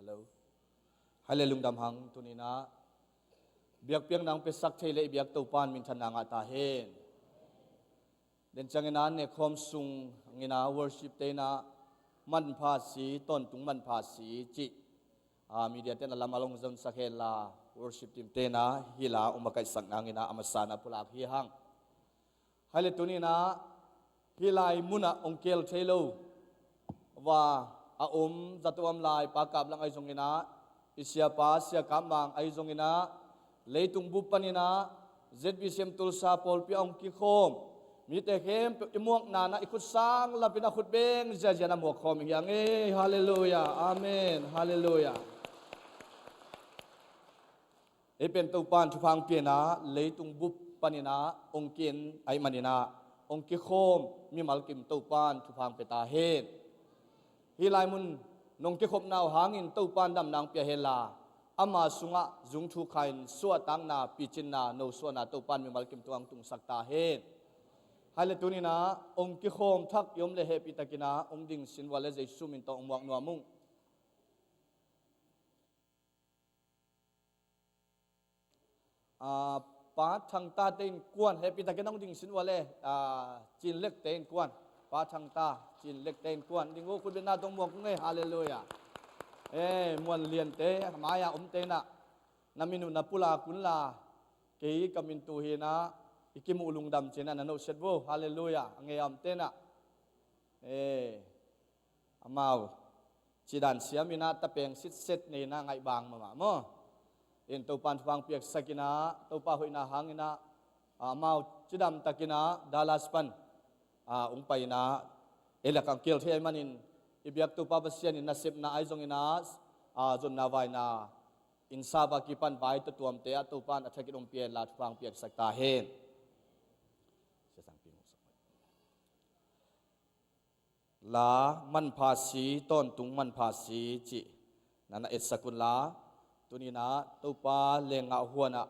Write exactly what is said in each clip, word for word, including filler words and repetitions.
Hello. Hallelujah, lungdam hang. Tuni-in ah biakpiakna hong piasak thei leh i biak Topa'n minthanna ngah ta hen. Den ciangin ah nekkhawm sungin ah worship-te in ah manpha si, tawntung manpha si cih, ah, media-te'n a lam a long zonsak hen la, worship team-te'n ah hih la hong makaihsak nangin ah a masa-in ah pulak hi hang. Hale, tuni-in ah hih lai munah hong kihel thei lo va a om, zato om lai Pa Kap Lang ahi zongin ah, i siapa Sia Kap Mang ahi zongin ah, leitung bup panin ah Z B C M Tulsa pawlpi ah hong kikhawm mite khempeuh i muakna-in ah i khut sang lapin a khut beng ziazia-in a muak khawm hi hang e. Hallelujah. Amen. Hallelujah. Ei pen Topa'n thupha hong pia-in ah leitung bup panin ah hong ki-en ahih manin ah hong kikhawm mimal kim Topa'n thupha hong pia ta hen. Hih lai mun nong kikhopna uh hangin Topa'n damna hong pia hen la, ama sungah zungthuk kha-in suahtakna, picinna, nosuahna Topa'n mimal kim tungah hong tungsak ta hen. Hale, tuni-in ah hong kikhawm thak i om leh hehpihtakin ah hong dingsin vua leh Jesu min tawh hong muak nuam ung. Ah, Pa Thangta-te innkuan, hehpihtakin hong dingsin vua leh, ah, Cin Lek-te innkuan. Pa Thangta, Cin Lek-te innkuan. Ding uh, khutbetna tawh muak ung e. Hallelujah. Eh, Muan Lian-te, a mai-a omte in ah na min uh na pulak un la, kei ka min tu hi-in ah i kimuh lungdam ci-in ah na nohsiat vo. Hallelujah. A ngei-a omte in ah, eh, amau cidan siam in ah tapeng sitset nei-in ah ngaihbang mahmah maw. In Topa'n thupha hong piaksak in ah, Topa hoihna hangin ah, ah, amau cidamtakin ah Dallas pan, ah, hong pai-in ah ei lak ah hong kihel thei ahih manin, i biak Topa Pasian in nasepna ahi zongin ah, ah, zonna vaina, inn sap a kipan vai tawh tuamte ah Topa'n a thakin ompih hen la, thupha hong piaksak ta hen. La manpha si, tawntung manpha si cih na na etsak un la, tuni-in ah Topa lenggah huan ah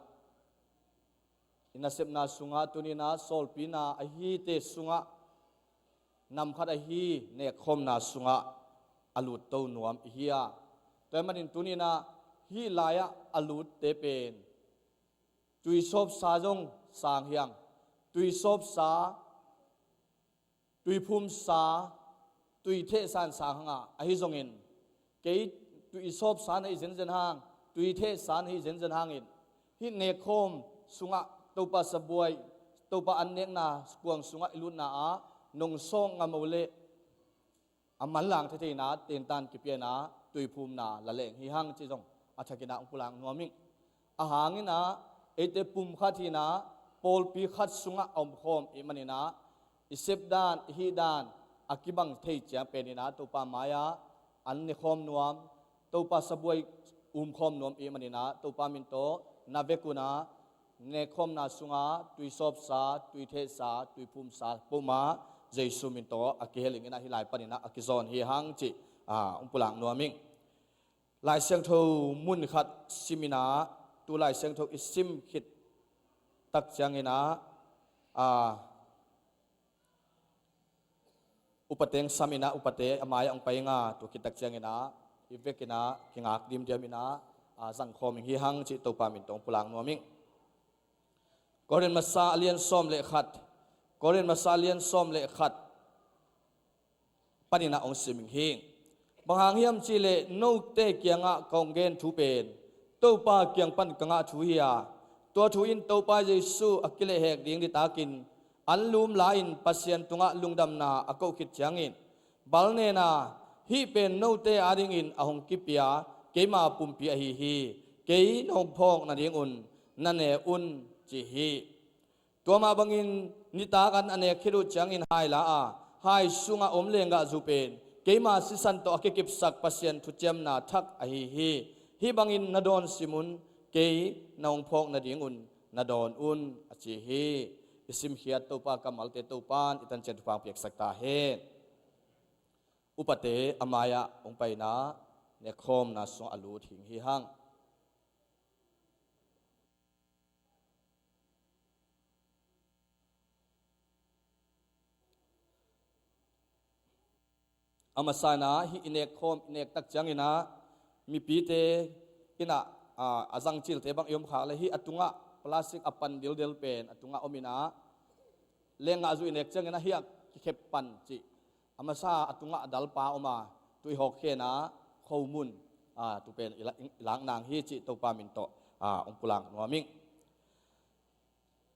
i nasepna sungah, tuni-in ah sawlpina ahite sungah nam khat ahi nekkhawmna sungah a lutto nuam i hi a. Tua ahih manin tuni-in ah hih lai-ah a lutte pen tuisawpsa zong sang hi hang. Tuisawpsa, tuiphumsa, tuithehsa in sang hang a, ahi zongin kei tuisawpsa na hi zenzen hang, tuithehsa na hi zenzen hangin, hih nekkhawm sungah Topa sabuai, Topa an nekna kuang sungah i lutna ah nong sawng ngam uh leh a manlang thei theihna tentan kipia-in ah tuiphumna la leng hi hang cih zong a thakin ah hong pulak nuam ing. A hangin ah eite pum khat hi-in ah pawlpi khat sungah a omkhawm i hih manin ah i sep dan, i hih dan a kibang thei ciang penin ah Topa mai-ah an nekhawm nuam, Topa sabuai umkhawm nuam i hih manin ah Topa min tawh na vekun ah nekkhawmna sungah tuisawpsa, tuithehsa, tuiphumsa peuhmah Jesu min tawh a kihel ing in ah hih lai panin ah a kizawn hi hang cih, ah, hong pulak nuam ing. Lai Siangtho mun khat sim in ah, tu Lai Siangtho i sim khit tak ciangin ah, ah, upate hong sam in ah, upate a mai-ah hong pai ing a, tua khit tak ciangin ah i vekin ah kingak dimdiam in ah, ah, zangkhawm ing hi hang cih Topa min tawh hong pulak nuam ing. Korin Masa a lian sawm le khat, Korin Masa a lian sawm le khat panin ah hong sim ing hi. Bang hang hiam cih leh note kiangah kong gen thu pen Topa kiang pan ka ngah thu hi a, tua thu in Topa Jesu a kilehhek ding nitakin anlum la-in Pasian tungah lungdamna a koh khit ciangin, balnena, hih pen note adingin a hong kipia keima pumpi ahi hi. Kei nong phawk nadingun na ne un, ci hi. Tua mah bangin nitak an a nek khit uh ciangin hai la a, hai sungah om lenggahzu pen keima sisan tawh a kikipsak Pasian thuciamna thak ahi hi. Hih bangin na dawn sim un, kei nong phawk nadingun na dawn un, a ci hi. I simkhiat Topa kammalte Topa'n i tancian thupha hong piaksak ta hen. Upate a mai-ah hong pai in ah nekkhawmna sungah a lut hi hang. A masa in ah hih i nekkhawm, i nek tak ciangin ah Mipite in ah, a, a zangcilte bang i om khak le hih a tungah plastic a pan dildel pen a tungah om in ah, lengah zu i nek ciangin ah hih a kikhep pan cih a masa a tungah a dalpa om a, tu i hawk khen ah khomun, a, tu pen i la-, i lak nang hi cih Topa min tawh, a, hong pulak nuam ing.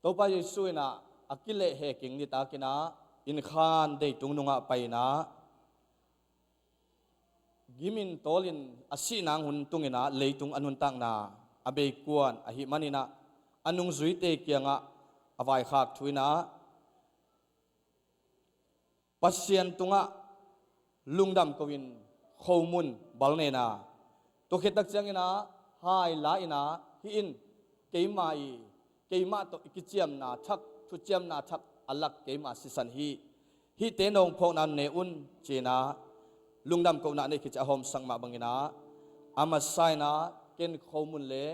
Topa Jesu in ah a kileh heking nitakin ah innkhan deitung nungah pai in ah, gimin tawlin a sih nang hun tungin ah leitung a nuntakna a beikuan ahih manin ah a nungzuite kiangah a vaikhak thu in ah, Pasian tungah lungdam ko-in khomun balnen a, tua khit tak ciangin ah hai la in ah, hih in keima i, keimah tawh i kiciamna thak, thuciamna thak a lak keima sisan hi. Hihte nawngphawkna ne un ci-in ah lungdam kohna nei khit ciang a hawmsak mah bangin ah, a masa in ah ken khomun le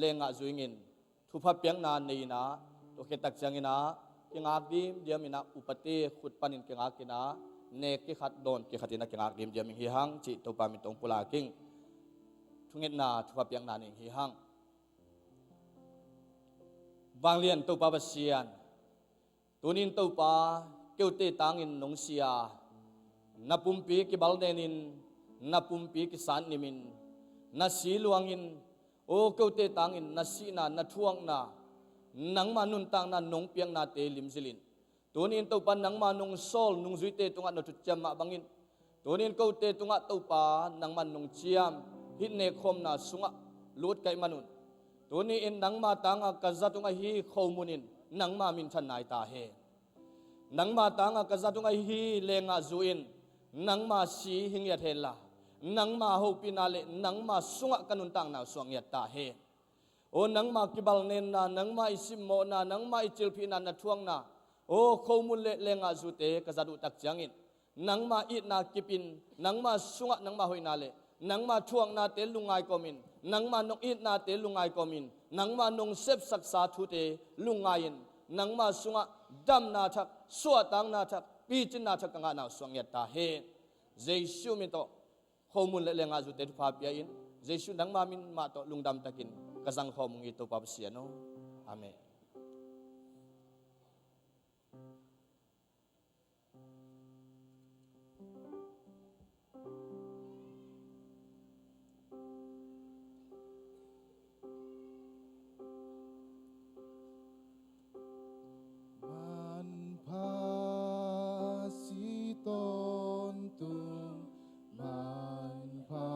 lengah zu ing in thupha piakna nei in ah, tua khit tak ciangin ah kingak dimdiam in ah, upate khut panin kingak in ah, nek kikhat dawn kikhat in ah kingak dimdiam ing hi hang cih Topa min tawh hong pulak ing. Thungetna thupha piakna nei ing hi hang. Vanglian Topa Pasian, tunin Topa, keute tangin nong si a, na pumpi kibalnenin, na pumpi kisatnimin, na si luangin, aw keute tangin na sihna, na thuakna, nangma nuntakna nong piaknate limzilin, tunin Topa nangma nong sawl nungzuite tungah na thuciam mah bangin, tunin kote tungah Topa nangman nong ciam, hih nekkhawmna sungah lut ka hih manun, tuni-in nangma tanga ka zat ung ahi khomun in nangma minthan nai ta hen. Nangma tanga ka zat ung ahi lengah zu in nangma si hi ngiat henla, nangma hopihna le nangma sungah ka nuntakna uh suak ngiat ta hen. Aw nangma kibalnenna, nangma i simmawhna, nangma i cilphihna, na thuakna, aw khomun le lengah zute ka zat uh tak ciangin, nangma itna kipin, nangma sungah nangma hoihna le nangma thuaknate lungngai kawmin, nangma nong itnate lungngai kawmin, nangma nong sepsaksa thute lungngai-in, nangma sungah damna thak, suahtakna thak, picinna thak ka ngahna uh suak ngiat ta hen. Jesu min tawh khomun le lengah zute thupha pia in, Jesu nangma min mah tawh lungdam takin ka zangkhawm ung hi Topa Pasian aw. Amen. Manpha si tawntung, manpha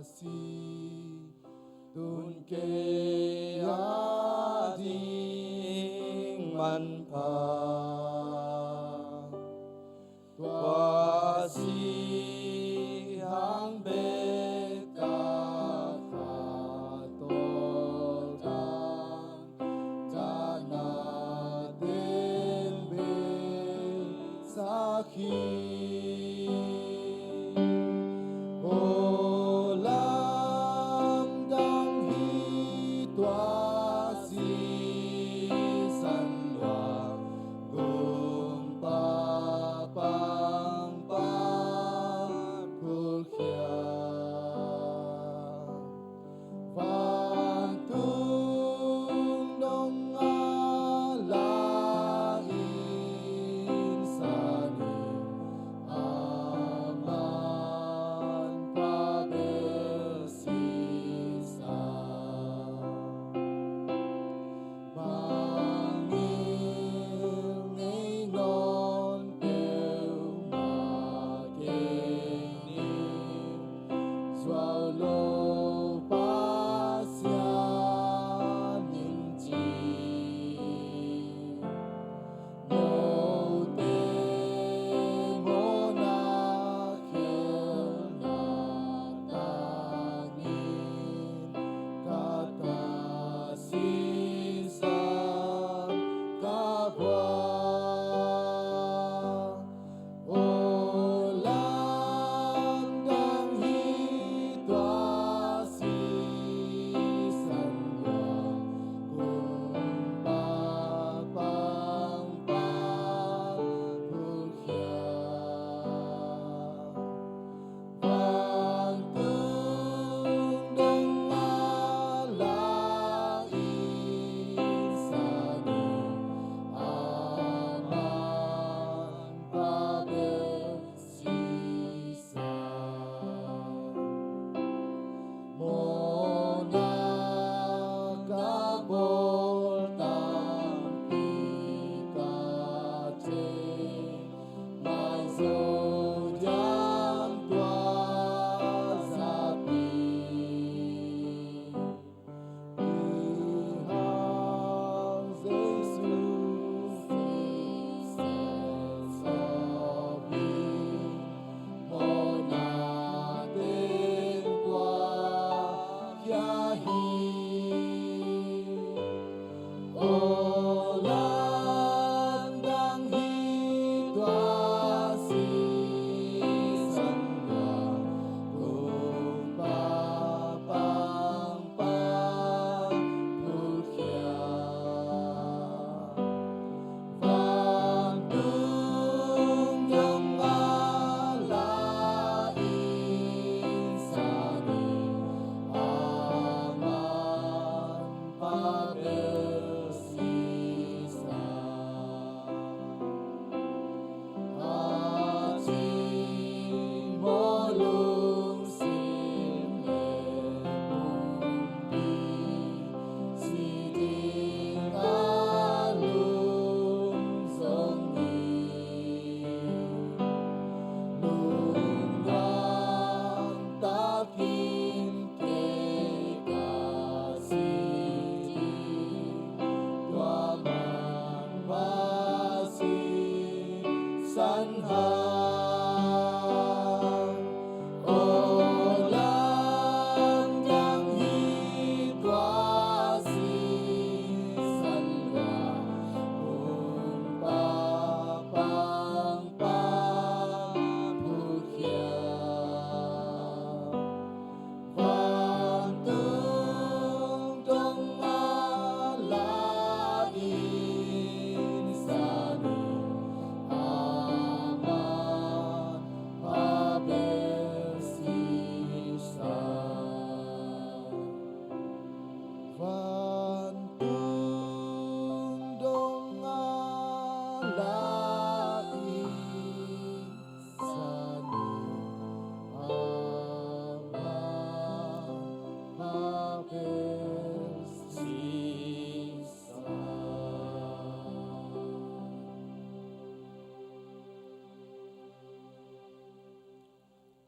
si tun kei a ding.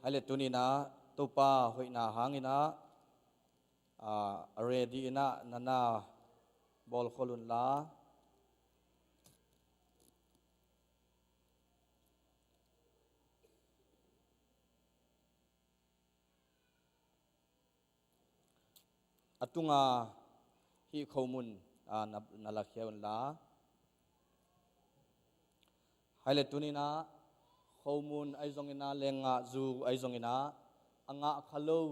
Ai le tuninah Topa hoihna hanginah, ah, a ready inah nana bawlkhol unla. A tunga hih khomun, ah, na, na lakhia unla. Hai le tuninah khomun ahi zonginah, lenggah zu ahi zonginah, a ngah kha lo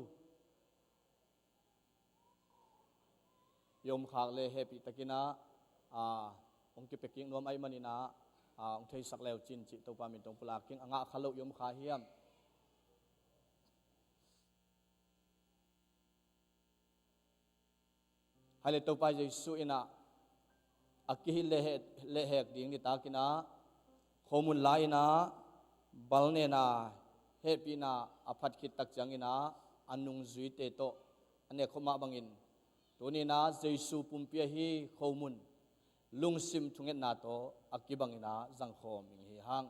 i om khak le hehpih takinah, ah, hong kipia kik nuam ahih maninah, ah, hong theisak leu cin cih Topa min tawh pulak ing. A ngah kha lo i om kha hiam? Hai le Topa Jesuh inah a kihih lehhek, lehhek ding nitakinah khomun la inah balnena hehpihna a phat khit tak cianginah a nungzuite tawh a nek khop mah bangin tuninah Jesuh pumpi ahi khomun lungsim thungetna tawh a kibanginah zangkhawm ing hi hang.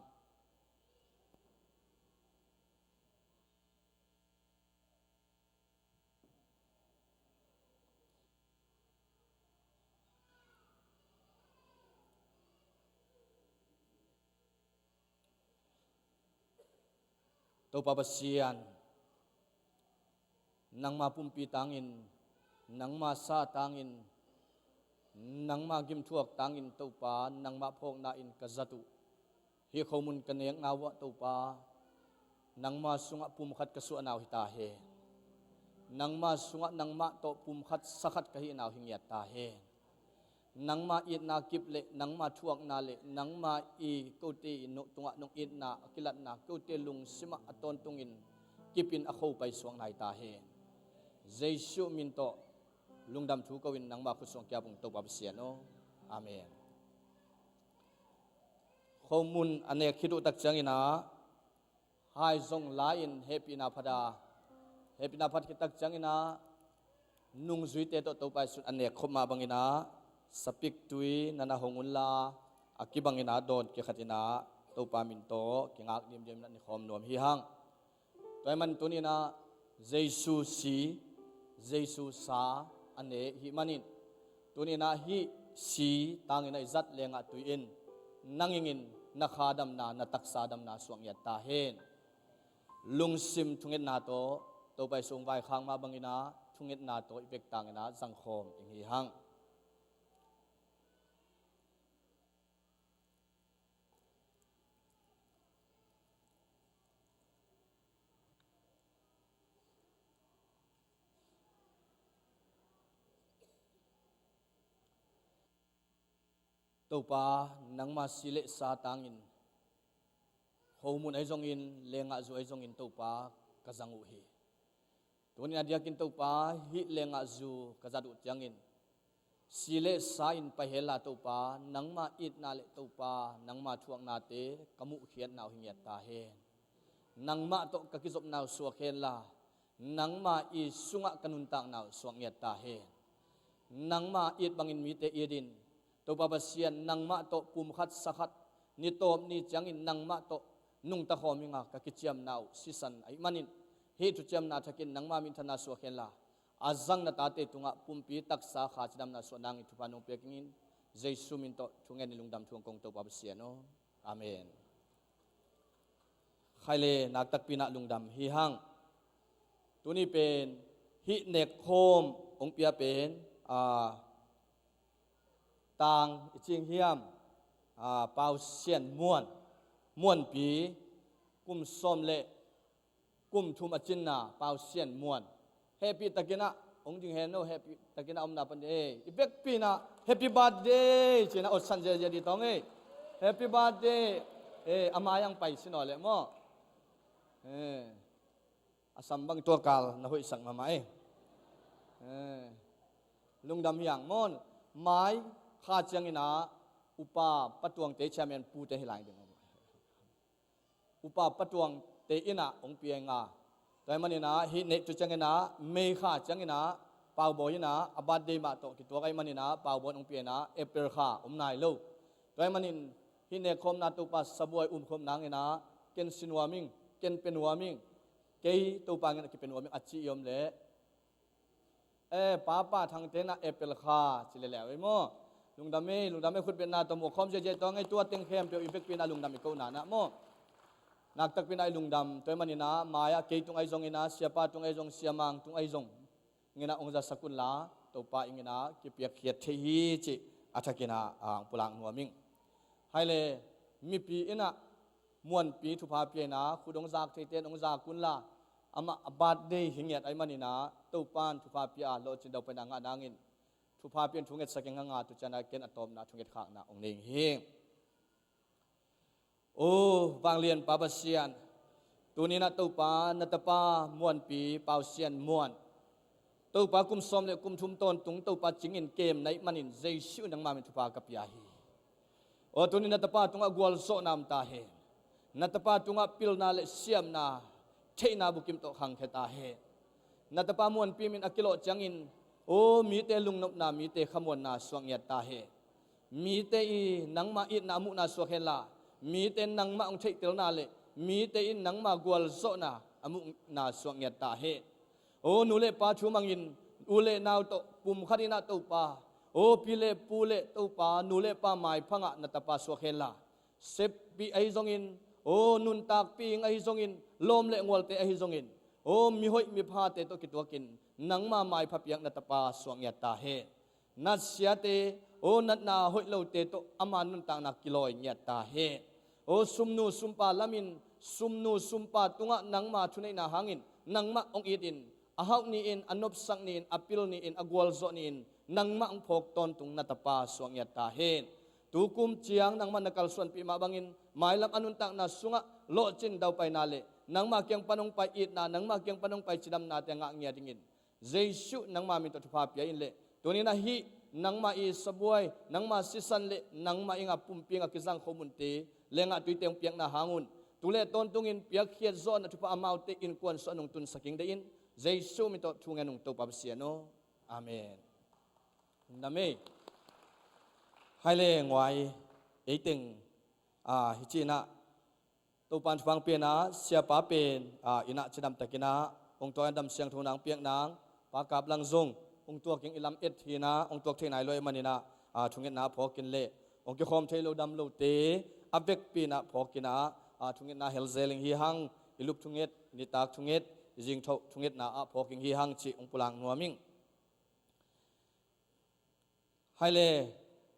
Topa Pasian, nangma pumpi tangin, nangma sa tangin, nangma gimthuak tangin Topa, nangma phawkna in ka zat uh. Hih khomun ka nekna uh ah Topa, nangma sungah pumkhat ka suahna uh hi ta hen. Nangma sungah nangmah tawh pumkhat sakhat ka hihna uh hi ngiat ta hen. Nangma itna kip le nangma thuakna le nangma i kote i no tungah nong itna a kilatna kote lungsimah a tawntungin kipin a khopai suak nai ta hen. Jesuh min tawh lungdam thu ko-in nangma khut suang kiap ung Topa Pasian aw. Amen. Khomun a nek khit uh tak cianginah hai zong la-in hehpihna phat a, hehpihna phat khit tak cianginah nungzuite tawh Topa Jesuh a nek khop mah banginah sapiktui nana hong unla a kibanginah dawn kikhatinah Topa min tawh kingak dimdiminah ni khawm nuam hi hang. Tua ahih manin tuninah Jesuh si, Jesuh sa a ne ihih manin tuninah hih si tangin a i zat lengah tui in nang ingin na kha damna, na taksa damna suak ngiat ta hen. Lungsim thungetna tawh Topa Jesuh hong vaikhak mah banginah thungetna tawh i pek tanginah zangkhawm ing hi hang. Topa, nangma si le sa tangin khomun ahi zongin, lengah zu ahi zongin Topa ka zang uh hi. Tunin a diakin Topa, hih lengah zu ka zat uh ciangin si le sa in pai henla Topa, nangma itna le Topa, nangma thuaknate ka muhkhiatna uh hi ngiat ta hen. Nangmah tawh ka kizopna uh suak henla, nangma i sungah ka nuntakna uh suak ngiat ta hen. Nangma it bangin mite it in, Topa Pasian, nangmah tawh pumkhat sakhat, ni tawp ni ciangin nangmah tawh nungta khawm inga ka kiciamna uh sisan ahih manin, hih thuciamna thakin nangma minthanna suak henla, a zang na tate tungah pumpi taksa kha cidamna suah nangin thupha nong pia kingin, Jesuh min tawh thungen in lungdam thu hong kong Topa Pasian aw. Amen. Khai le nak takpi inah lungdam hi hang. Tuni pen hih nekkhawm hong pia pen, a, tang i cing hiam, a, Pau Sian Muan, Muanpi, kum sawm le kum thum a cinna Pau Sian Muan. Hehpih takinah hong ding hen aw, hehpih takinah omna pan ding ei. I vekpi inah happy birthday ci-inah otsan ziazia ding tawng ei. Happy birthday. Eh, a mai ang pai sin aw leh maw. Eh, a sam bang tua kal na hoihsak mahmah ei. Eh, lungdam hi ang maw. Mai kha cianginah upa patuangte chairman pute hi lai ding. Upa patuangte innah hong pia inga. Tua ahih maninah hih neih tu cianginah May kha cianginah Pau Bawi innah a birthday mah tawh kituak ahih maninah Pau Bawi hong pia inah April kha om nai lo. Tua ahih manin hih nekkhawmna Topa sabuai umkhawm nanginah ken si nuam ing, ken pia nuam ing. Kei Topa ngen a kipia nuam ing a ci i om leh, e, Papa Thangte na apple kha ci leleu ei maw? Lungdam ei, lungdam ei, khutbetna tawh mukhawm ziahziah tawh ngei tua teng khempeuh i vekpi na lungdam i kohna na maw? Naktakpi na i lungdam tua i manin ah mai-ah kei tung ahi zongin ah siapa tung ahi zong siamang tung ahi zong ngen ah hong zasak unla Topa i ngen ah kipiakkhiat thei hi cih a thakin ah hong pulak nuam ing. Hai le mipi in ah muanpi thupha pia in ah khut hong zak theite in hong zak unla amah a birthday hi ngiat ahi manin ah Topa in thupha pia a lawhcin daupaina ngah nangin thupha pia in thu ngetsak ing hang a tu ciang ah ken a tawpna thungetkhakna hong nei ing hi. O vanglian Pa Pasian, tuni in ah Topa na tapa muanpi Pau Sian Muan, Topa kum sawm le kum thum tawntung Topa cingin kem na hih manin Jesuh nangma min thupha ka pia hi. O tuni in na tapa tungah gualzawhna om ta hen. Na tapa tungah pilna le siamna theihna bukim tawh khangkhia ta hen. Na tapa muanpi min a kilawh ciangin o mite lungnopna, mite khamuanna suak ngiat ta hen. Mite i nangma itna a muhna suak henla mite nangmah hong theihtelna le mite in nangma gualzawhna a muhna suak ngiat ta hen. O nu le pa thu mangin u le nau tawh pumkhat in ah Topa, o pi le pu le Topa, nu le pa maipha ngah na tapa suak henla seppih ahi zongin, o nuntakpih ing ahi zongin, lawm le ngualte ahi zongin, o mihoih miphate tawh kituakin nangma maipha piak na tapa suak ngiat ta hen. Natsiate, o natna hoih lote tawh ama nuntakna kilawi ngiat ta hen. O sumnu sumpa lamin sumnu sumpa tungah nangma thuneihna hangin nangmah hong itin a hauh ni-in, a nopsak ni-in, a pil ni-in, a gualzawh ni-in nangmah hong phawk tawntung na tapa suak ngiat ta hen. Tukum ciang nangmah na kalsuanpih mah bangin mailam a nuntakna sungah lawhcin daupaina le nangma kiang pan hong pai itna, nangma kiang pan hong pai cidamnate ngah ngiat dingin Jesuh nangma min tawh thupha pia in le tuni in ah hih nangma i sabuai, nangma sisan le nangma i ngah pumpi ngah kizang khomunte le ngah tuite hong piakna hang un tu le tawntungin piakkhiat zawhna thupha amaute innkuan sungah nong tunsak ing deihin Jesuh min tawh thu ngen ung Topa Pasian aw. Amen. Lungdam ei. Hai le nguai ei teng, a, hi ci in ah Topa in thupha hong pia in ah siapa pen, a, in ah cidamtakin ah hong tuak in ah dam siangtho na hong piak nang Pa Kap Lang zong hong tuak ing, i lam et hi in ah hong tuak thei nai lo ahih manin ah, a, thungetna a phawk in le hong kikhawm thei lo dam lote a vekpi in ah phawk in ah, a, thungetna hel zel ing hi hang. I lup thunget, i nitak thunget, i zingthoh thungetna ah phawk ing hi hang cih hong pulak nuam ing. Hai le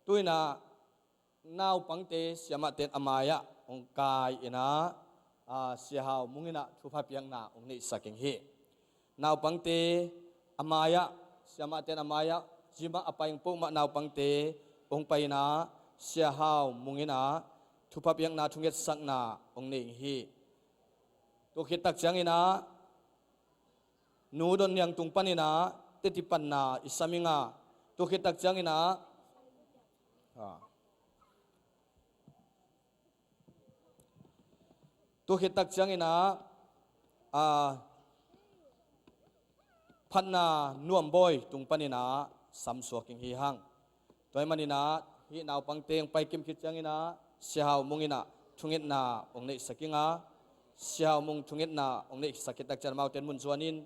tu in ah naupangte siamahte in a mai-ah hong kai in ah, a, Sia Hau Mung in ah thupha piakna hong neihsak ing hi. Naupangte a mai-ah, siamahte in a mai-ah zimah a pai ing peuhmah naupangte hong pai in ah Sia Hau Mung in ah thupha piakna thungetsakna hong nei ing hi. Tua khit tak ciangin ah Nu Don Niang tung panin ah teti panna i sam ing a, tua khit tak ciangin ah, a, tua khit tak ciangin ah, a, phatna Nuam Bawi tung panin ah sam suak ing hi hang. Tua ahih manin ah hih naupangte hong pai kim khit ciangin ah Sia Hau Mung in ah thungetna hong neihsak ing a, Sia Hau Mung thungetna hong neihsak khit tak ciang amaute in mun zuanin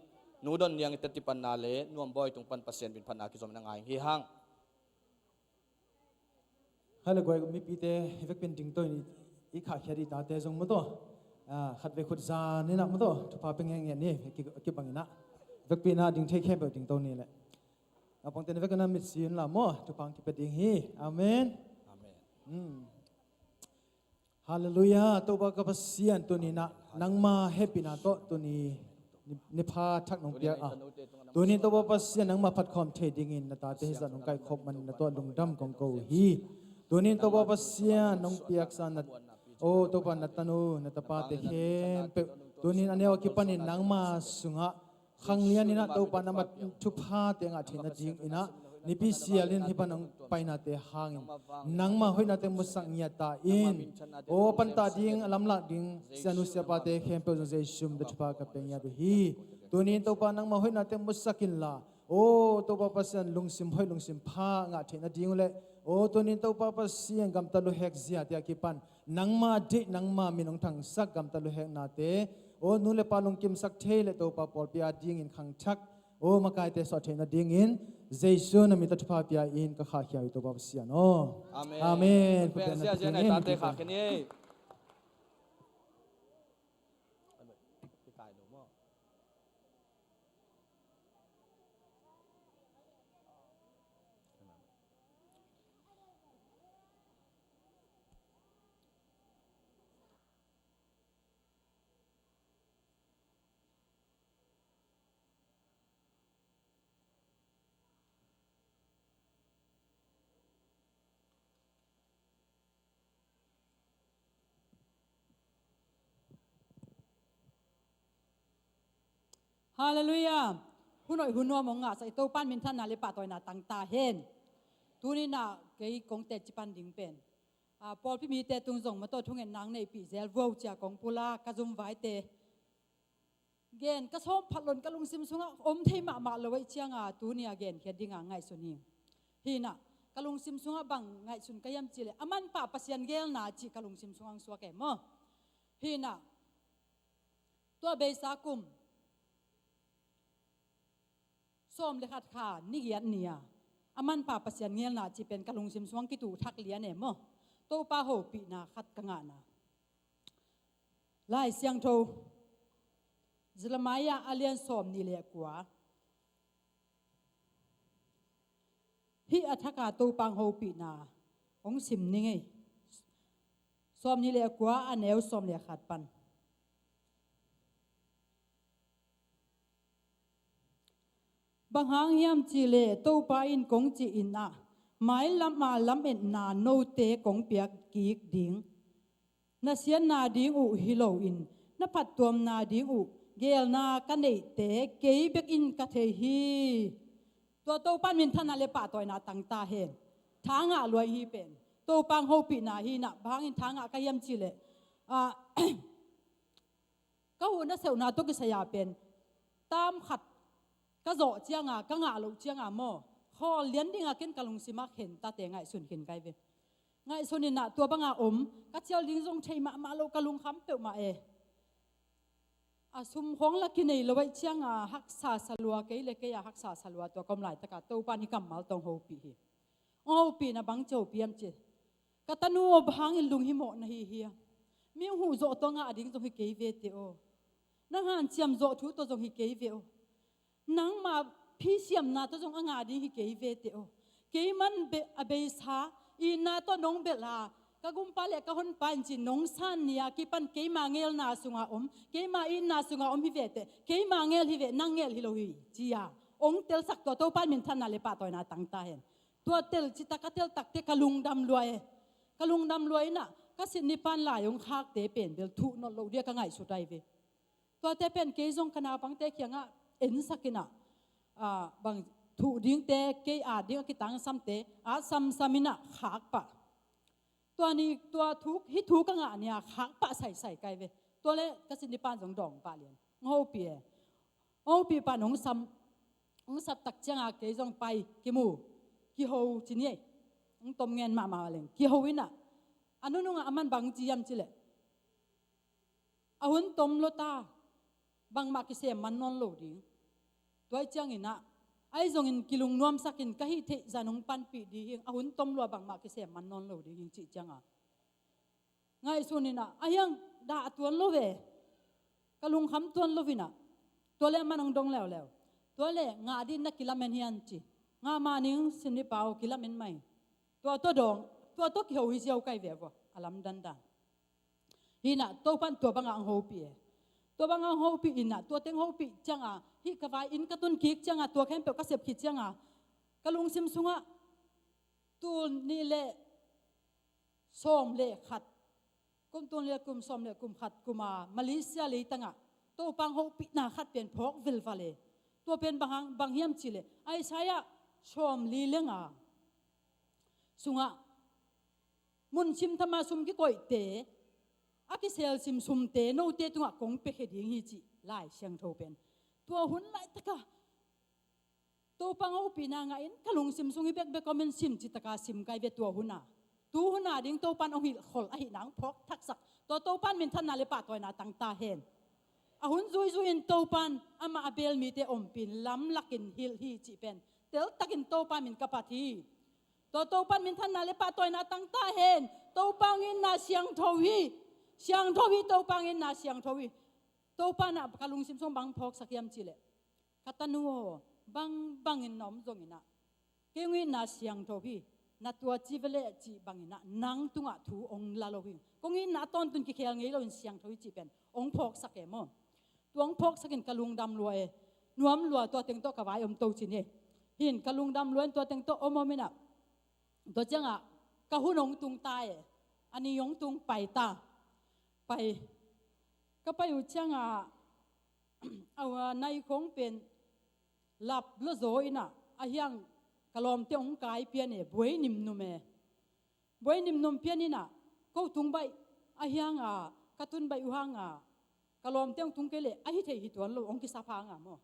Nu Don Niang i teti panna le Nuam Bawi tung pan Pasian min phatna kizom in a ngai ing hi hang. Hai le guai mipite, i vekpi in dingto in i khahkhia dih tate zong maw taw, a, khatvei khut zan in ah maw taw, thupha pia ngiatngiat ni, a ki, a kibang in ah. Vekpi in ah ding thei khempeuh dingto ni leh. Naupangte na vek in ah mitsi unla maw, thupha hong kipia ding hi. Amen. Amen. Hmm. Halleluiah, Topa ka Pasian, tuni in ah nangma hehpihna tawh tuni ni, ni pha thak nong piak a, tuni in Topa Pasian nangma phatkhawm thei dingin na tate hizah nong kaikhop manin na tawh lungdam kong ko hi. Tuni in Topa Pasian nong piaksa na, o Topa, na tanu na tapate khempeuh tuni in a neu a kipanin nangma sungah khanglian in ah Topa nangma thuphate ngah theihna dingin ah nipi sialin hih pan hong painate hangin nangma hoihnate musak ngiat ta in, aw pantah ding a lamlak ding sianu siapate khempeuh zong Jesu min tawh thupha ka pia ngiat uh hi. Tuni in Topa nangma hoihnate musak inla, aw Topa Pasian lungsim hoih lungsim pha ngah theihna ding uh leh, aw tuni in Topa Pasian gamtat luhek ziate a kipan nangma deih nangma min hong thangsak gamtat luheknate Aw nu le pa lungkimsak thei le Topa pawlpi a dingin khangthak, aw makaite suah theih nadingin Jesu na min tawh thupha pia in ka khahkhia uh hi Topa Pasian aw. Amen. Amen. Khutbeng sia sia nai tate khahkhia ni. Halleluiah. Hun hoih hun nuam hong ngahsak i Topa in minthanna le pahtawina tang ta hen. Tuni-in ah kei kong teci pan ding pen, a, pawlpi mite tung zong mawtaw thungen nang neihpih zel vuau cia kong pulak ka zumvaite gen ka sawm phat loin ka lungsim sungah om thei mahmah lo ahih ciangin tuni-a genkhiat dingin ngaihsun hi. Hi-in ah ka lungsim sungah bang ngaihsun ka hiam cih leh a manpha Pasian geelna cih ka lungsim sungah hong suak e maw. Hi-in ah tua beisa kum sawm le khat kha ni giat ni-a a manpha Pasian geelna cih pen ka lungsim sungah kituh thak lian e maw. Topa hopihna khat ka ngahna Lai Siangtho, Jeremiah a lian sawmnih le kua. Hih a thak a Topa hopihna hong sim ning ei. Sawmnih le kua a neu sawm le khat pan. Bang hang hiam cih leh Topa in kong cih in ah, mailam a lametna note kong piak kik ding. Na siatna ding uh hi loin na phattuamna ding uh geelna ka neihte kei bek in ka thei hi. Tua Topa in minthanna le pahtawina tang ta hen. Tha ngah lua hi pen. Topa hopihna hi-in ah bang hangin tha ngah ka hiam cih leh, ah, ka huhna seuhna tawh kisai a pen tam khat ka zawh ciangin, ka ngah loh ciangin maw, khawl lian dingin ken ka lungsim ah khen tate ngaihsun khin ka hi ve. Ngaihsun in ah tua banga om ka cial ding zong thei mahmah lo, ka lungkham peuhmah e. A sum khawng la kinei lo ahih ciangin haksa sa lua, kei le kei a haksa sa lua, tua ka om laitak a Topa in hih kammal tawh hong hopih hi. Hong hopihna bang ci hopih hiam cih leh, ka tanu aw, bang hangin lunghimawh na hi hiam? Mi huh zawh tawh ngah ding zong hi kei ve teh aw. Nang hanciam zawh thu tawh zong hi kei ve aw. Nangma phi siamna tawh zong a ngah ding hi kei ve teh aw. Keiman be-, a beisa itna tawh nong belh a, ka gumpa le ka honpa in ci nong san ni a kipan keima geelna sungah om, keima itna sungah om hi ve teh, keima geel hi ve, nang geel hi lo hi, ci-a hong telsak tua Topa in minthanna le pahtawina tang ta hen. Tua tel citak a tel takteh ka lungdam lua e. Ka lungdam lua in ah ka sitni pan lai hong khakte pen bel thuh nawn loh ding a ka ngaihsut ahi ve. Tuate pen kei zong ka naupangte kiangah ensak in ah, ah, bang thuh dingte, kei at ding a kitangsamte at samsam in ah khak pah. Tua ni, tua thu, hih thu ka ngah ni-a khak pah saisai ka hi ve. Tua leh ka sitni pan zong dawng pah lian. Hong hopih e. Hong hopih pan hong sam, hong sap tak ciangin kei zong pai, kimu, kiho ci ni ei. Hong tom ngen mahmah leng kiho in ah, a nunung ah aman bang ci hiam cih leh, a hun tom lo ta, bangmah kisem man nawn lo ding. Tua ahih ciangin ah, ahi zongin kilungnuamsak in, ka hih theih zah hong panpih ding hi, a hun tom lo a bangmah kisem man nawn lo ding hi, cih ciangin ngaihsun in ah, ahi hang dah tuan lo ve. Ka lungkham tuan lo in ah, tua leh aman hong dong leuleu. Tua leh ngah ding na kilamen hiam ci. Ngah mah ning, sitni pa aw, kilamen mah ing. Tua tawh dawng, tua tawh kiho hi ziau ka hi ve vua, a lamdang dan. Hi-in ah Topa in tua bangah hong hopih e. Tua bangah hong hopih in ah, tua teng hong hopih ciangin, hih ka vai inn ka tun kik ciangin, tua khempeuh ka sep khit ciangin, ka lungsim sungah tul nih le sawm le khat, kum tul nih le kum sawm le kum khat kum a Malaysia leitangah Topa hong hopihna khat pen phawk vilvel e. Tua pen bang hang, bang hiam cih leh, Isaiah sawmli le nga sungah mun simtham a sum kikoihte, a kiselsim sumte note tungah kong piakhia ding hi, cih Lai Siangtho pen. Tua hun laitakah Topa hong hopihna ngah in ka lungsim sung hi bekbek om in, sim citak a sim ka hi ve tua hun a. Tu hun a ding Topa in hong hilhkhol ahihna hong phawk thaksak tua Topa in minthanna le pahtawina tang ta hen. A hun zuizui in Topan amah a beel mite ompih in lamlakin hilh hi cih pen teltakin Topa min ka phat hi. Tua Topan minthanna le pahtawina tangta hen. Topa hong itna siangtho hi. Siangtho hi, Topa hong itna siangtho hi. Topa in ah ka lungsim sung bang phawksak hiam cihleh, ka tanu aw, bangbangin na om zongin ah kei hong itna siangtho hi. Na tua ci veleh cih bangin ah nang tungah thu hong la lo hi. Kong itna a tawntun kikhel ngei loin siangtho hi cih pen hong phawksak e maw? Tua hong phawksakin ka lungdam lua e. Nuam lua, tua teng tawh ka vai om to cin e. Hin ka lungdam lua in tua teng tawh om om in ah, tua ciangah ka hun hong tung ta e. A ni hong tung pai ta. Pai, ka pai uh ciangah a nai khong pen lap lo zaw in ah, a hiang ka lawmte hong kai pian e, buai nimnum e. Buai nimnum pian in ah, ko tung baih a hiang a, ka tun baih uh hang a, ka lawmte hong tung kei leh a hi thei hi tuan lo, hong kisap hang a maw?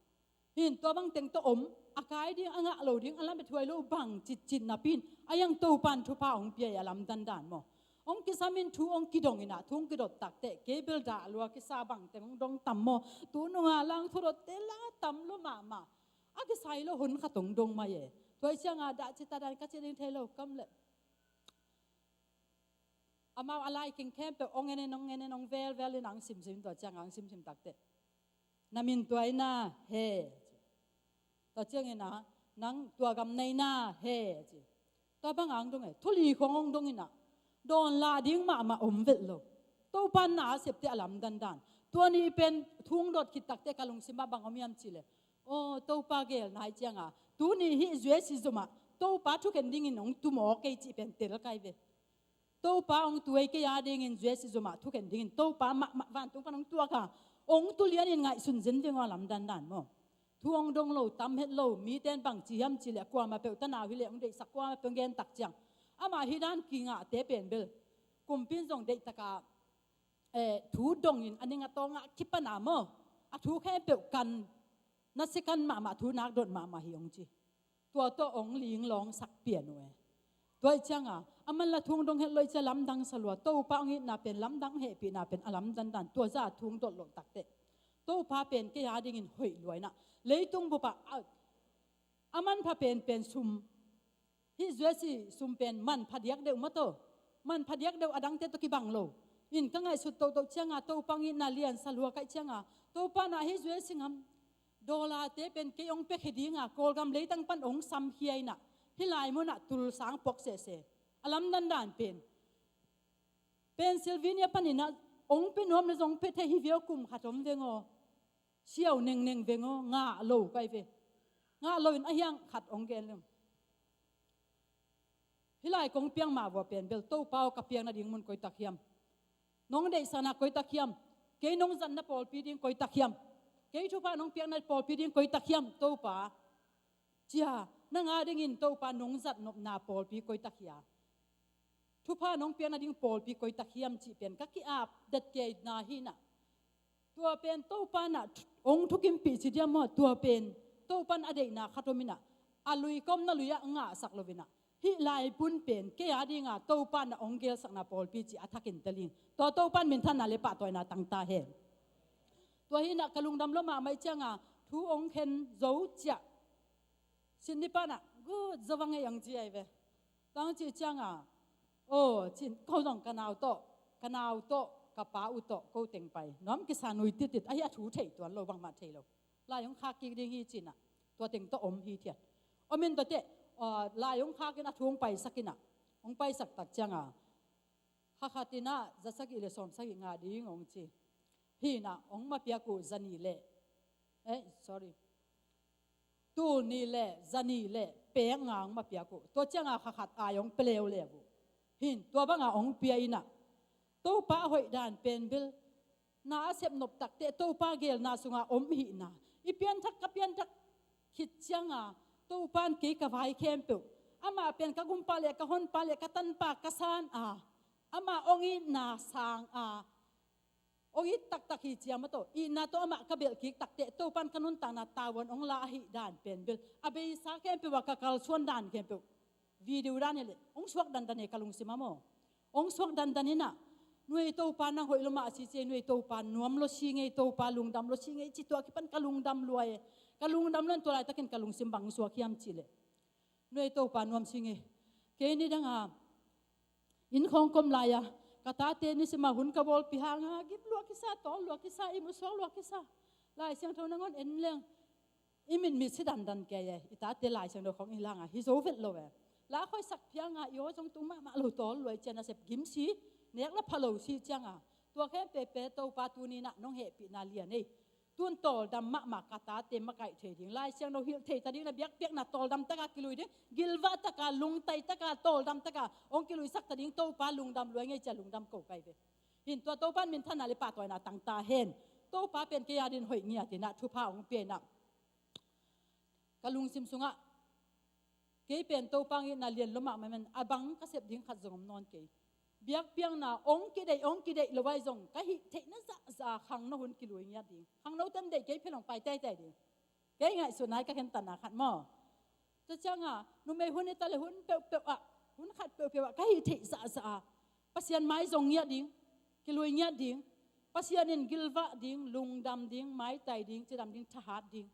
Hin tua bang teng tawh om, a kai ding, a ngah lo ding, a lamet huai lo bang citcit napi in a hiang Topan thupha hong pia e, a lamdan dan maw? Hong kisam in thu hong kidong in ah, thu hong kidot takteh kei bel dah lua kisa bang teng hong dong tam maw? Tu nunga lang thu dotte la tam lua mahmah. A kisai lo hun khat hong dong mai e. Tua hi ciangah dah cita dan ka ci ding thei lo, kam le amau a lai king khempeuh hong en en, hong en en, hong velvel in ang simsim, tua ciangah ang simsim takteh, na min tua ina he, ci. Tua ciangin ah, nang tua gam na ina he, ci. Tua bang ang dong e, thu li khong hong dong in ah, dawn lah ding mahmah om vet lo. Topan na a septe a lamdan dan. Tua ni pen thu hong dot khit takteh ka lungsim ah bang om hiam cihleh, aw, Topa geelna hi ciangah tuni hih zuesi zomah Topa thukhen dingin hong tu maw kei cih pen tel kai ve. Topa hong tu ei, kei a dingin zuesi zomah thukhen dingin Topa mahmah vantung pan hong tuak a, hong tu lianin ngaihsun zen veng aw, a lamdan dan maw? Thu hong dong lo, tam het lo, mite in bang ci hiam cihleh kuamah peuh tanau hileh hong deihsak, kuamah peuh hong gen tak ciang, amah hih dan kingahte pen bel kumpi in zong deihtak a, eh, thu dongin a ning a tawngah kipan a maw, a thu khempeuh kan, nasia kan mahmah, thu nak dot mahmah hi hong ci. Tua tawh hong linglawngsak pian uh e. Tua hi ciangah a man la thu hong dong het lo hi ciah lamdang sa lua, Topa hong itna pen, lamdang hehpihna pen a lamdan dan, tua zah thu hong dot loh takteh Topa pen kei a dingin hoih lua in ah, leitung bupah a, a manpha penpen sum, hih zuesi sum pen manpha diak deuh maw, tua manpha diak deuh, a dangte tawh kibang lo. In ka ngaihsut tohtoh ciangah Topa hong itna lian sa lua ka hih ciangah, Topa in ah hih zuesi ngam dollar-te pen kei hong piakhia dinga Kawlgam leitang pan hong samkhia in ah, hih lai munah tulsang puak sehseh. A lamdan dan pen Pennsylvania panin ah hong pia nuam le zong pia thei hi ve aw, kum khat om veng aw. Siau nengneng veng aw, ngah lo kai ve. Ngah lo in a hiang khat hong gen leng. Hih lai kong piang mah vua pen bel, Topa aw, ka piakna ding mun koi tak hiam? Nong deihsakna koi tak hiam? Kei nong zatna pawlpi ding koi tak hiam? Kei thupha nong piakna pawlpi ding koi tak hiam, Topa? Cia, nang a dingin Topa nong zat nopna pawlpi koi tak hia? Thupha nong piakna ding pawlpi koi tak hiam cih pen ka ki-ap det kei na hi in ah. Tua pen Topa in ah hong thukimpih ci diam maw? Tua pen Topa in a deihna khat om in ah, a lui ka omna lui ah ngahsak lo in ah, hih lai bun pen kei a dinga Topa in ah hong gelsakna pawlpi cih a thakin tel ing. Tua Topa in minthanna le pahtawina tangta hen. Tua hi in ah ka lungdam lua mahmah hi ciangah thu hong khen zo ciah Sydney pan ah, good, zo va ngei ang ci ai ve. Tang ci ciangah, aw, cin, ko zong ka nau tawh, ka nau tawh, ka pa uh tawh ko teng pai. Nuam kisa nui titit, ahi a thu thei tuan lo, bangmah thei lo. Lai hong khak kik ding hi ci in ah, tua teng tawh om hithiat. Om in tua teh, aw, lai hong khak in a thu hong paisak in ah, hong paisak tak ciangah, kha khat in ah za sagih le sawm sagih ngah ding hong ci. Hi in ah hong ma piak uh za nih le, eh, sorry, tul nih le za nih le pek nga hong ma piak uh. Tua ciangah kha khat ai hong pia leuleu uh. Hin tua bangah hong pia in ah, Topa a hoih dan pen bel, na a sep nop takteh Topa geelna sungah om hihna. I pianthak, ka pianthak khit ciangah Topa in kei ka vai khempeuh, amah pen ka gumpa le ka honpa le ka tanpa ka san a, amah hong itna sang a, hong it taktak hi ciang maw, tua itna tawh amah ka belh kik takteh Topa in ka nuntakna tavuan hong la ahih dan pen bel, a beisa khempeuh ah ka kalsuan dan khempeuh video dan hi leh hong suak dandan hi ka lungsim ah maw. Hong suak dandan in ah, Nuai Topa nang hoih lua mah si ci ei, nuai Topa nuam lua si ngei, Topa lungdam lua si ngei ci, tua kipan ka lungdam lua e. Ka lungdam lua in tua laitakin ka lungsim bang suak hiam cih leh, nuai Topa nuam si ngei. Kei ni dang a inn khawng ka om lai-a ka tate nisim a hun ka bawlpih hang a gim lua kisa, tawl lua kisa, ihmu suak lua kisa. Lai Siangtho nangawn en leng i mitmit si dandan kei e, i tate Lai Siangtho khawng i hih hang a hi zo vet lo e. La khawisak phiang a i aw zong tung mahmah lo, tawl lua i ci a, nasep gim si, nek la pha lo si ciang a, tua khempeuh pen Topa tuni-in ah nong hehpihna lian ei. Tun tawldam mahmah ka tate makaih thei ding, Lai Siangtho hilh thei ta ding, na biakpiakna tawldam tak a kilui ding, gilvah tak a, lungtai tak a, tawldam tak a hong kiluisak ta ding Topa lungdam lua ing ei ci a lungdam ko ka hi ve. Hi in tua Topa in minthanna le pahtawina tang ta hen. Topa pen kei a dingin hoih ngiat in ah thupha hong pia in ah, ka lungsim sungah kei pen Topa hong itna lian lua mahmah in a bang ka sep ding khat zong om nawn kei. Biakpiakna hong kideih, hong kideih lo ahi zong ka hih theihna zahzah khangno hun kilui ngiat ding. Khangnote in deih kei phelh hong pai teitei ding. Kei ngaihsutna hi, ka khentatna khat maw. Tua ciang a numei hun hi ta leh hun peuhpeuh ah, hun khat peuhpeuh ah ka hih theih zahzah a Pasian mai zong ngiat ding, kilui ngiat ding, Pasian in gilvah ding, lungdam ding, maitai ding, cidam ding, thahat ding.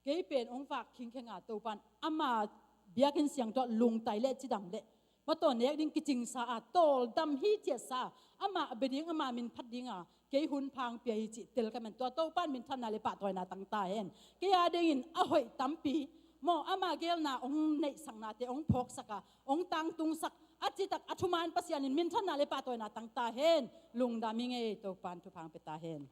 Kei pen hong vak khingkheng a, Topa in ama biakinn siangtho ah lungtai le cidam le mawtaw nek ding kicingsa a, tawldam hi ciatsa a, amah bia ding, ama min phat ding a kei hun pha hong pia hi cih tel ka hi in, tua Topa in minthanna le pahtawina tang ta hen. Kei a dingin a hoih tampi maw, ama geelna hong neihsaknate hong phawksak a, hong tangtungsak a, citak a thuman Pasian in minthanna le pahtawina tang ta hen. Lungdam ing ei, Topa in thupha hong pia ta hen.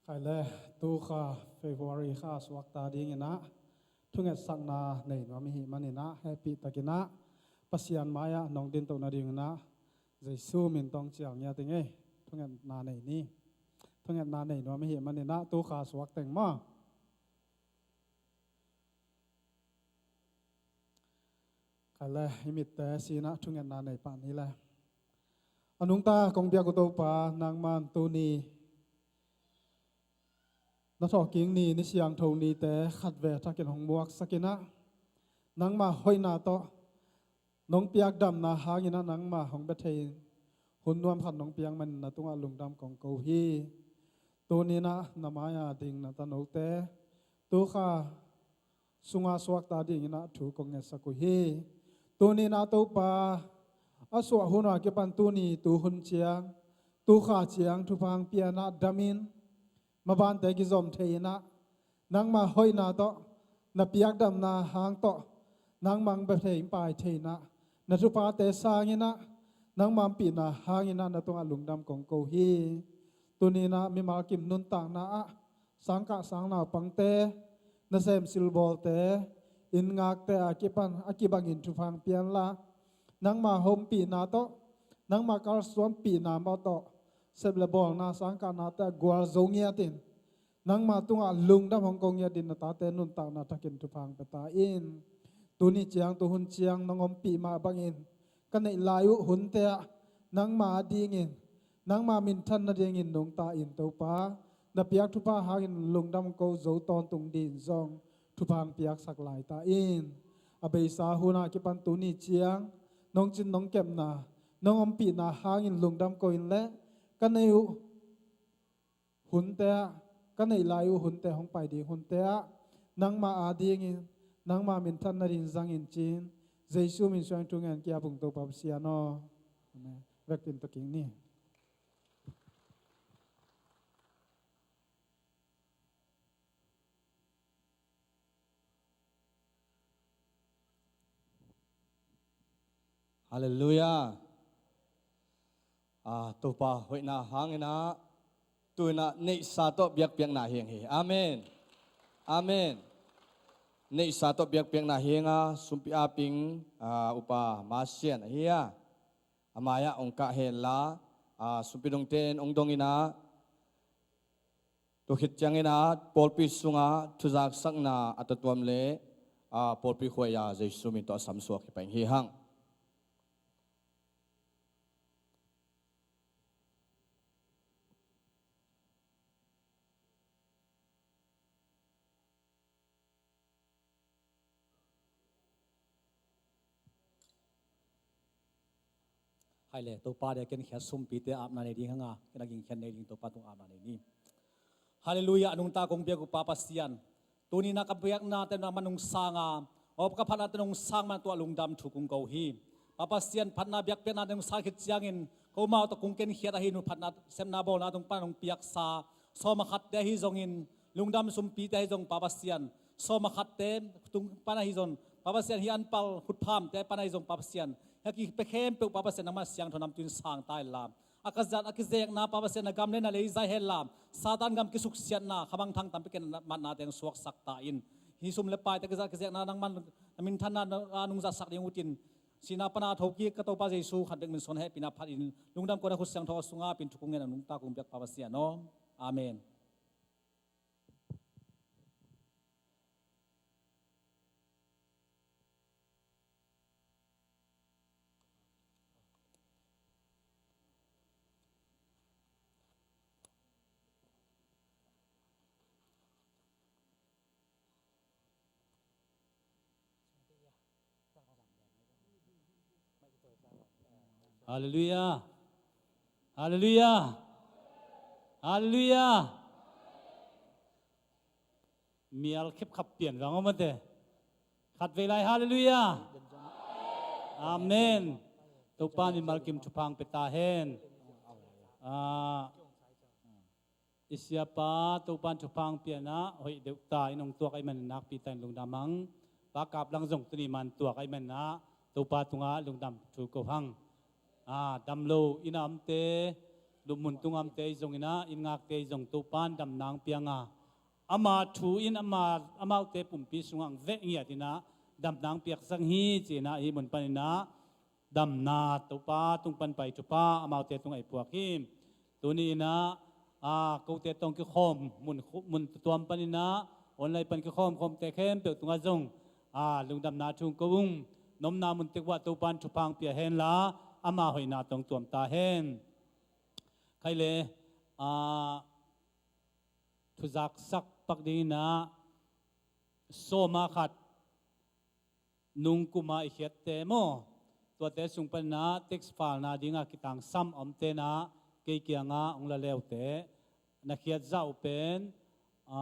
Hai le, tu kha February kha suakta dinginah thungetsakna nei nuam i hih maninah hehpih takinah Pasian mai-ah nong dintoh nadinginah Jesu min tawh cial ngiat ing ei. Thungetna nei ni. Thungetna nei nuam i hih maninah tu kha suak teng maw? Khaile, i mitte sinah thungetna nei pah ni le. A nungta kong biak uh Topa, nangman tuni na thawhkik ni, ni siangtho nite khat ve thakin hong muaksakinah nangma hoihna tawh nong piak damna hanginah nangma hong bia thei in hun nuam khat nong piak manin na tungah lungdam kong ko hi. Tuninah na mai-a ding na tanote tu kha sunga suakta dinginah thu kong ngetsak uh hi. Tuninah Topa, a suah hun a kipan tuni tu hun ciang, tu kha ciang thupha hong pia inah damin mabante kizom thei inah nangma hoihna tawh, na piakdamna hang tawh nangma hong bia thei hong pai thei inah na thuphate sanginah nangma ompihna hanginah na tungah lungdam kong ko hi. Tuninah mimal kim nuntakna ah sangkah sangnaupangte, nasem silbawlte, inn ngakte a kipan a kibangin thupha hong pia inla, nangma hompihna tawh, nangma kalsuanpihna mah tawh sep le bawlna sangkahnate a gualzo ngiatin nangma tungah lungdam hong ko ngiatin na tate nuntakna thakin thupha hong pia ta in. Tuni ciang tu hun ciang nong ompih mah bangin ka neih lai uh hunte ah nangma a dingin, nangma minthan nadingin nungta in Topa, na piak thupha hangin lungdam ko zo tawntung din zong thupha hong piaksak lai ta in. A beisa hun a kipan tuni ciang nong cin nong kepna, nong ompihna hangin lungdam ko in le ka neih uh hunte ah, ka neih lai uh hunte hong pai ding hunte ah nangma a dingin, nangma minthan nading zangin cin Jesu min suang thu ngen kiap ung Topa Pasian aw. Amen. Vekpin tawh kik ni. Halleluiah. Ah, Topa hoihna hanginah tuinah neihsa tawh biakpiakna hiang hi. Amen. Amen. Neihsa tawh biakpiakna hianga sumpi aping, ah, upa Masian ahi a, a mai-ah hong kah henla, ah, sumpi dongte in hong donginah, tua khit cianginah pawlpi sungah thuzaksakna a tatuam le, ah, pawlpi khuaia Jesu min tawh a samsuak hi pai hi hang. Hai le, Topa dia ken khiat sumpite apna nei ding hanga, ken a ging khiat nei ding Topa tung apna nei ni. Halleluiah, a nungta kong biak uh Pa Pasian. Tuni na ka biaknate na manung sanga, aw ka phatnate nung sang man tuah lungdam thu kung ko hi. Pa Pasian phatna biakpiaknate nung sa khit ciangin, ko mau tawh kung ken khiat ahi nu phatna sepna bawlna tung pan nung piaksa, sawm a khatte ahi zongin, lungdam sumpite ahi zong Pa Pasian, sawm a khatte tung pan ahi zong Pa Pasian, hi anpal khutphamte pan ahi zong Pa Pasian, hi a kipia khempeuh Pa Pasian nangman siangtho namtuin sang ta inla, a kizat a kizekna Pa Pasian na gam le na lei zai henla, Satan gam kisuksiatna khamangthang tampi ken matna teng suaksak ta in. Hi sum le paite kizat kizekna nangman na minthanna a nungzatsak ding utin, sihna pana thokik ka Topa Jesu khat bek min suan hehpihna phat in lungdam kona khut siangtho a sunga pin thu kung ngen a nungta kung biak Pa Pasian aw. Amen. Halleluiah. Halleluiah. Halleluiah. Mial khepkhap pian vang om ate. Khatvei lai, halleluiah. Amen. Topa mimal kim thupha hong pia ta hen. Ah, i siapa Topa in thupha hong pianah hoih deuh ta in hong tuak ahih manin nakpi ta in lungdam hang. Pa Kap Lang zong tuni man tuak ahih maninah Topa tungah lungdam thu ko hang. Ah, dam lo inn a omte, lupmun tungamte i zong inah, inn ngakte i zong Topan damna hong pianga, ama thu in ama, amaute pumpi sungah hong veh ngiat inah damna hong piaksak hi ci-inah, hih mun paninah damna Topa tung pan pai thupha amaute tungah i puak hi. Tuni inah, a, kote tawh hong kikhawm mun, mun tutuam paninah, online pan kikhawm khawmte khempeuh tungah zong, a, lungdamna thu hong ko ung. Nomna mun tek uah Topan thupha hong pia henla, ama hoihna tawh hong tuam ta hen. Khai le, a, thuzaksak pak dinginah sawma khat nungkuma i khiatte maw, tuate sung paninah text falna dinga kitangsam a omte inah kei kiangah hong la leute, na khiat zah uh pen, a,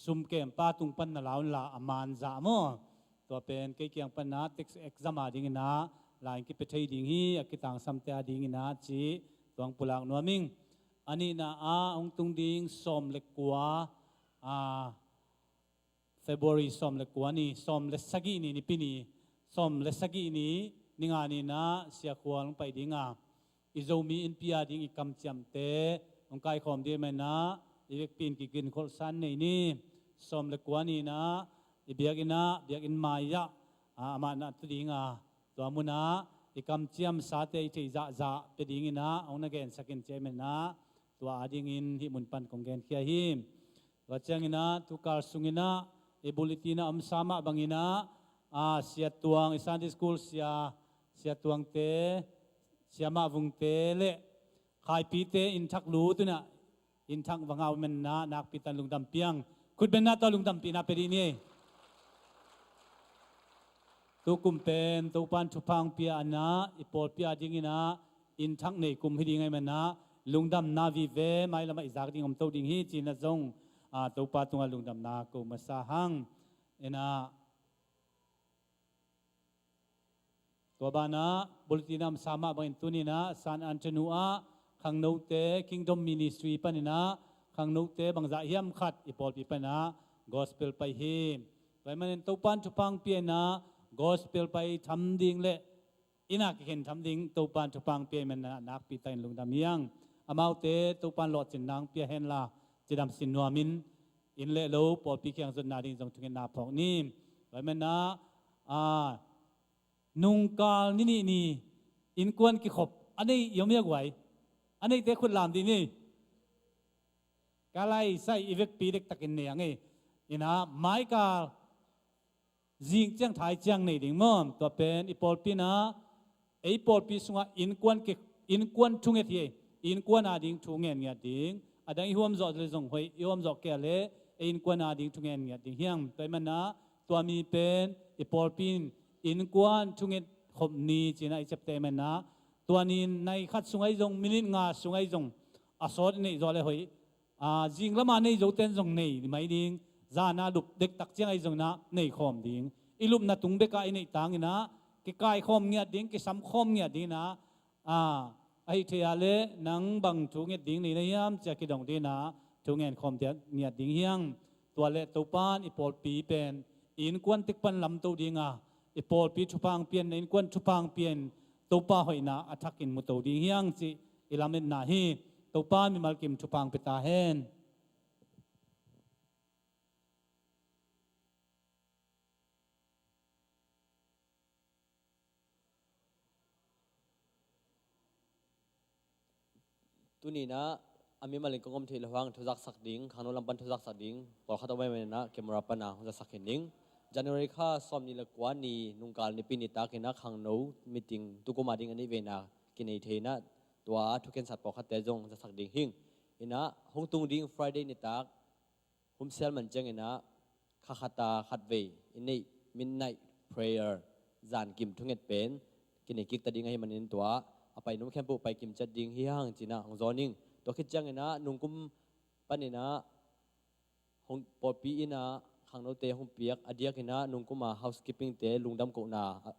sumkempa tung pan na la unla a man zah maw, tua pen kei kiang paninah text exam a dinginah la in kipia thei ding hi, a kitangsamte a dinginah ci, tua hong pulak nuam ing. A nihna ah hong tung ding sawm le kua, a, February sawm le kua ni, sawm le sagih ni, nipi ni, sawm le sagih ni, ni nga ninah Sia Khual hong pai dinga, i Zomi Innpi a ding i kamciamte hong kaikhawm ding ahih maninah, i vekpi in kiginkholhsa nei ni. Sawm le kua ninah i biakinn ah, biakinn mai-ah, a, amah na tu dinga, tua munah i kamciam sate i theih zahzah pia dinginah hong na gensak in ci ahih maninah, tua adingin hih mun pan kong genkhia hi. Tua cianginah tukal sunginah i bulletin ah omsa mah banginah, a, Sia Tuang, i Sunday School sia, Sia Tuangte, Sia Mah Vungte le Khaipite inn thak lut unah, inn thak vangau menna nakpi tan lungdam piang. Khutbenna tawh lungdampihna pia dih ni. Tukum pen Topan thupha hong pia inah, i pawlpi a dinginah inn thak nei kum hi ding ahih maninah, lungdamna vive mailamah i zak ding om to ding hi ci-inah zong, a, Topa tungah lungdamna ko masa hang. Inah, tua banah bulletin ah omsa mah bangin tuninah San Antonio ah khangnote, Kingdom Ministry paninah khangnote bangzah hiam khat i pawlpi paninah gospel pai hi. Tua ahih manin Topan thupha hong pia inah gospel pai tham ding le inn ah kikhen tham ding Topan thupha hong pia ahih maninah nakpi takin lungdam hi hang. Amaute Topan lawhcinna hong pia henla, cidam sin nuamin, inn le lo pawlpi kiang zotna ding zong thungetna phawk ni. Tua ahih maninah, a, nungkal ni nih ni innkuan kikhop a nei i om hia guai? A neite khut lam dih ni. Ka laisai i vekpi dektakin nei ang ei. Inah maikal zing ciang thai ciang nei ding maw? Tua pen i pawlpi inah, ei pawlpi sungah innkuan ki, innkuan thunget hi ei. Innkuan a ding thu ngen ngiat ding. A dang i huamzawh le zong hoih, i huamzawh kei a le ei innkuan a ding thu ngen ngiat ding hi hang. Tua ahih maninah tua mi pen i pawlpi in innkuan thunget khop ni ci-inah i ciapteh ahih maninah, tua ni in nai khat sung ahi zong, minit nga sung ahi zong a sawt i neih zawh le hoih. A, zing lamah nei zote in zong nei mai ding, zan a lup dektak ciang ahi zong inah nei khawm ding. I lupna tung bekah i neih tanginah kikaikhawm ngiat ding, kisamkhawm ngiat dinginah, a, ahih thei a le nang bang thu nget ding nei na hiam ci-a kidong dinginah thu ngen khawm ngiat ding hi hang. Tua le Topan i pawlpi pen i innkuan tek pan lamto dinga, i pawlpi thupha hong pia in, na innkuan thupha hong pia in, Topa hoihna a thakin muto ding hi hang cih i lametna hi. Topa mimal kim thupha hong pia ta hen. Tuni inah a mimalin kong om theih loh hang thuzaksak ding, khangno lam pan thuzaksak ding pawlkhat om ahih maninah camera pana hong zaksak khin ding. January kha sawmnih le kua ni nungkal nipi nitakinah khangno meeting tukum a ding a nih veina kinei thei inah, tua thukhensat pawlkhatte zong zaksak ding hing. Inah hong tung ding Friday nitak humsial man cianginah kha khata khatvei i neih midnight prayer, zankim thunget pen kinei kik ta ding ahih manin tua a pai nung khempeuh pai kim ciat ding hi hang cinah hong zawn ing. Tua khit cianginah nungkum paninah hong pawlpi innah khangnote hong piak a diakinah nungkuma housekeepingte lungdam kohna a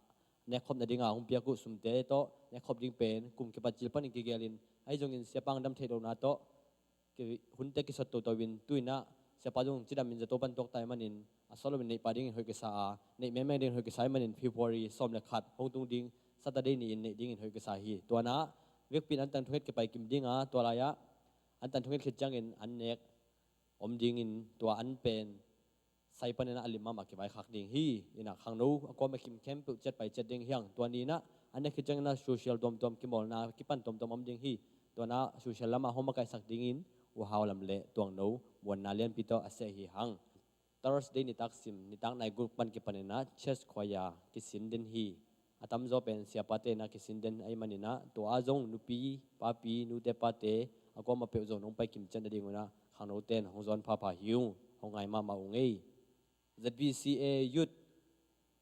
nekkhop nadinga hong piak uh sumte tawh nekkhop ding pen kum kipat cil panin kigelin, ahi zongin siapa hong dam theih lohna tawh ki, hunte kisot toto in tu inah siapa zong cidam in zato pan tuak ta ahih manin a sawt loin neih pah dingin hoih kisa a, neih mengmeng dingin hoih kisa ahih manin February sawm le khat hong tung ding Saturday ni-in neih dingin hoih kisa hi. Tua inah Vekpi in an tang thunget kipai kim ding a, tua lai-ah an tang thunget khit ciangin an nek om dingin tua an pen sai panin a lim mahmah kivaikhak ding hi. Inah khangno a kuama kim khempeuh ciat pai ciat ding hi hang. Tua ni inah an nek khit ciangin ah social tuamtuam kimawlna kipan tuamtuam om ding hi. Tua inah social lamah hong makaihsak dingin U Hau Lam le Tuangno muanna lianpi tawh a seh hi hang. Thursday nitak sim, nitak nai guk pan kipan inah church choir kisin den hi. A tamzaw pen siapate inah kisin den ahih man inah tua ah zong nupi, papi, nute pate a kuama peuh zong nong pai kim ciat nading un ah khangnote in hong zawn phapha hi ung, hong ngai mahmah ung ei. Z B C A Youth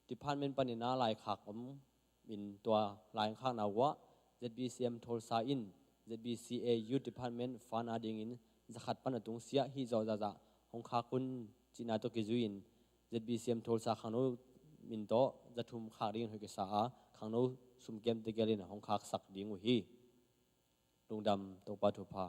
Department pan inah laikhak om in tua laikhakna uah Z B C M Tulsa in Z B C A Youth Department fund adingin zakhat pan a tungsiah hih zawh zahzah hong khak un cihna tawh kizui in Z B C M Tulsa khangno min tawh zathum khak dingin hoih kisa a, khangno sumkemte gelin hong khaksak ding uh hi. Lungdam, Topa thupha.